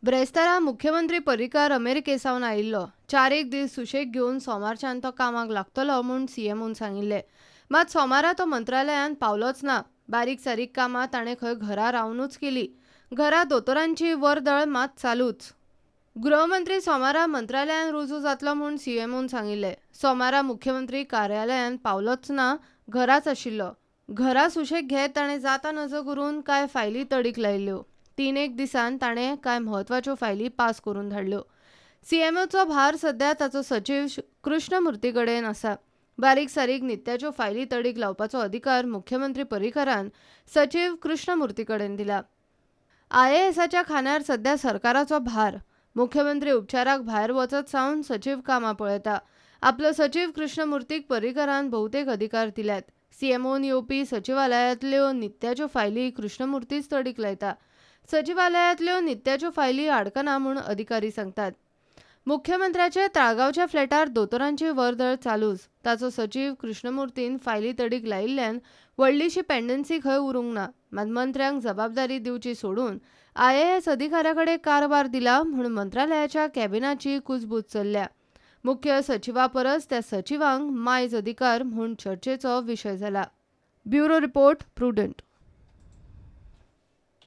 ब्रेस्तारा मुख्यमंत्री पर्रीकार अमेरिके सावन आयिल्लो. चार एक दीस सुशेग घेवन सोमारच्यान तो कामाक लागतलो म्हूण सीएमओन सांगिल्लें. मात सोमारा तो मंत्रालयांत पावलोच ना. बारीक सारीक कामां ताणें खंय घरा रावनूच केली. घरा दोतोरांची वर्दळ मात चालूच. गृहमंत्री सोमारा मंत्रालयांत रुजू जातलो म्हूण सीएमओन सांगिल्लें. सोमारा मुख्यमंत्री कार्यालयांत पावलोच ना, घराच आशिल्लो. घरा सुशेग घेत ताणें जाता नजो करून कांय फायली तडीक लायिल्ल्यो. तीन एक दिसान ताणें कांय म्हत्वाच्यो फायली पास करून धाडल्यो. सीएमओचो भार सध्या ताचो सचीव कृष्णमुर्ती कडेन आसा. बारीक सारीक नित्याच्यो फायली तडीक लावपाचो अधिकार मुख्यमंत्री पर्रीकारान सचीव कृष्णमुर्ती कडेन दिला. आयएएसाच्या खांद्यार सध्या सरकाराचो भार. मुख्यमंत्री उपचाराक भायर वचत सावन सचीव कामां पळयता. आपलो सचीव कृष्णमुर्तीक पर्रीकारान बहुतेक अधिकार दिल्यात. सीएमओन येवपी सचिवालयांतल्यो नित्याच्यो फायली कृष्णमुर्तीच तडीक लायता. सचिवालयांतल्यो नित्याच्यो फायली आडकना म्हूण अधिकारी सांगतात. मुख्यमंत्र्याचे ताळगांवच्या फ्लॅटार दोतोरांची वर्दळ चालूच. ताचो सचीव कृष्णमुर्तीन फायली तडीक लायिल्ल्यान व्हडलीशी पेंडन्सी खंय उरूंक ना. मात मंत्र्यांक जबाबदारी दिवची सोडून आयएएस अधिकाऱ्या कडेन कारभार दिला म्हूण मंत्रालयाच्या कॅबिनाची कुजबूज चल्ल्या. मुख्य सचिवा परस त्या सचिवांक मायज अधिकार म्हूण चर्चेचो विशय जाला. Bureau report, Prudent.